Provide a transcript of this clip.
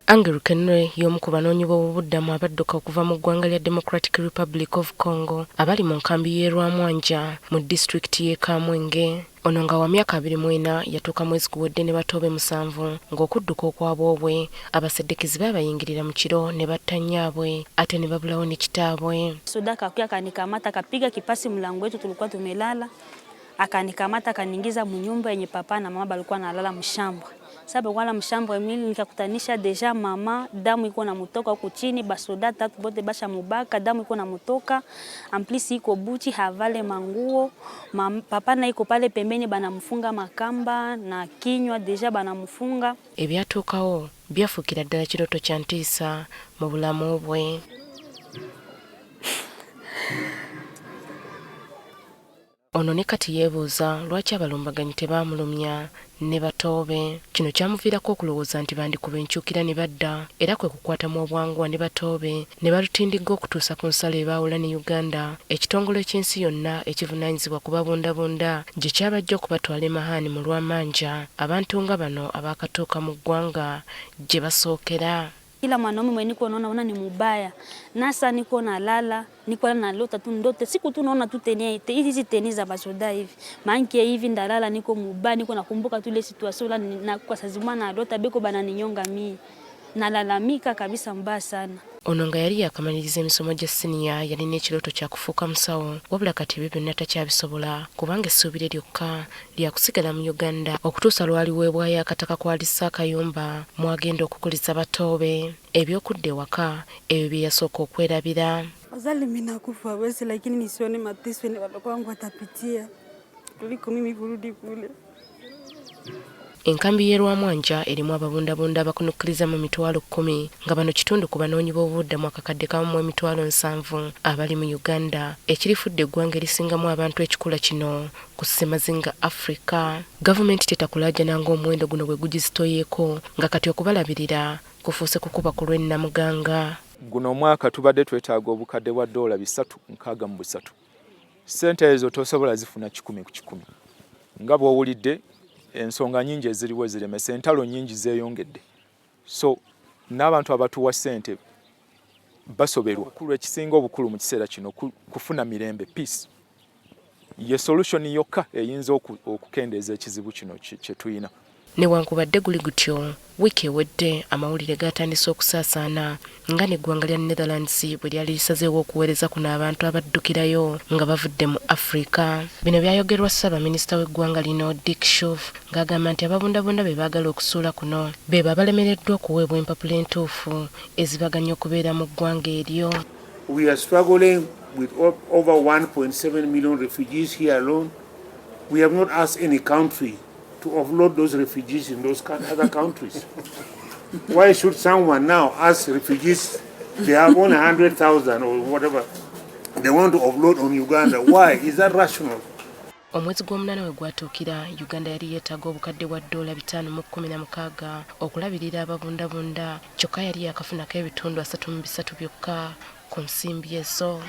Angel Kenre y'omu ku banoonyi b'obubuddamu abadduka okuva mu ggwanga lya Democratic Republic of Congo abali mu nkambi y'e Rwamwanja mu disitulikiti y'e Kamwenge. Ono nga wa myaka 24 yatuuka mwezi guwedde ne batoobe musanvu ng'okudduka okwaboobwe abaseddekizi baabayingirira mu kiro ne batta nnyaabwe ate ne babulawo ne kitaabwe. Soda akakuya akanikamata akapiga kipasi mlango wetu, tulikuwa tumelala, akanikamata akaniingiza munyumba yenye papa na mama balikuwa nalala mshambwe. Sasa balikuwa na mshambwe, mimi nikakutanisha déjà mama damu iko na mutoka huku chini, basoda tatu bote basha mubaka, damu iko na mutoka, en plus iko buchi havale manguo. Papa na iko pale pembeni banamfunga makamba na kinywa déjà banamfunga. Ebyatuukawo byafuukira ddala kirooto kya ntiisa mu bulamu bwe. Ono ne kati yeebuuza lwaki abalumbaganyi tebaamulumya ne batoobe. Kino kyamuviirako okulowooza nti bandikuba enkyukira ne badda, era kwe kukwatamu obwanguwa ne batoobe ne balutindigga okutuusa ku nsalo ebaawula ne Uganda, ekitongole ky'ensi yonna ekivunaanyizibwa ku babundabunda gye kyabajja okubatwala e Mahaani mu Lwamanja, abantu nga bano abaakatuuka mu ggwanga gye basookera. Kila mwanaume mwenye niko naona ona ni mubaya. Nasa niko nalala, niko nalota tu ndoto. Siku tu naona tu tenue hizi tenue za basoda hivi. Manke hivi ndalala niko mubaya, niko nakumbuka tu ile situation la na kwa sazima nalota beko bananinyonga mimi. Nalalamika kabisa mbaya sana. Ono nga yali yakamaliriza emisomo gya siniya yalina ekirooto kya kufuuka musawo, wabula kati ebyo byonna takyabisobola kubanga essuubi lye lyokka lya kusigala mu Uganda okutuusa lw'aliweebwayo akataka kw'alissa akayumba mw'agenda okukuliza batoobe. Eby'okudda ewaka ebyo bye yasooka okwerabira. Afadhali mimi nakufa basi, lakini nisione mateso ni watoto wangu watapitia kuliko mimi kurudi kule. Enkambi y'e Rwamwanja erimu ababundabunda abakunukkiriza mu 100,000 nga bano kitundu ku banoonyi b'obubuddamu 1,070,000 abali mu Uganda, ekirifudde eggwanga erisingamu abantu ekikula kino ku ssemazinga Africa. Gavumenti tetakulaajana ng'omuwendo guno bwe gugizitoyeeko nga kati okubalabirira kufuuse kukuba ku lw'e Nnamuganga. Guno omwaka tubadde twetaaga obukadde bwa ddoola 363. Ssente ezo tosobola zifuna 100%, nga bw'owulidde ensonga nyingi eziriwo eziremesa, entalo nyingi zeeyongedde, so n'abantu abatuwa ssente basoberwa. Ekisinga obukulu mu kiseera kino kufuna mirembe, peace ye solution yokka eyinza okukendeeza ekizibu kino kye tuyina. Newankubadde guli gutyo, wiiki ewedde amawulire gatandise okusaasaana nga n'eggwanga lya Netherlands bwe lyali lisazeewo okuweereza kuno abantu abaddukirayo nga bavudde mu Africa. Bino byayogerwa ssaabaminisita w'eggwanga lino Dick Schoof ng'agamba nti ababundabunda be baagala okusuula kuno be babalemereddwa okuweebwa empapula entuufu ezibaganya okubeera mu ggwanga eryo. We are struggling with over 1.7 million refugees here alone. We have not asked any country to offload those refugees in those other countries. Why should someone now ask refugees, they have only 100,000 or whatever, they want to offload on Uganda? Why? Is that rational? Omwezi gw'omunaana we gwatuukira, Uganda yali yeetaaga obukadde bwa ddoola 516 okulabirira ababundabunda, kyokka yali yakafunako 33% byokka ku nsimbi ezo.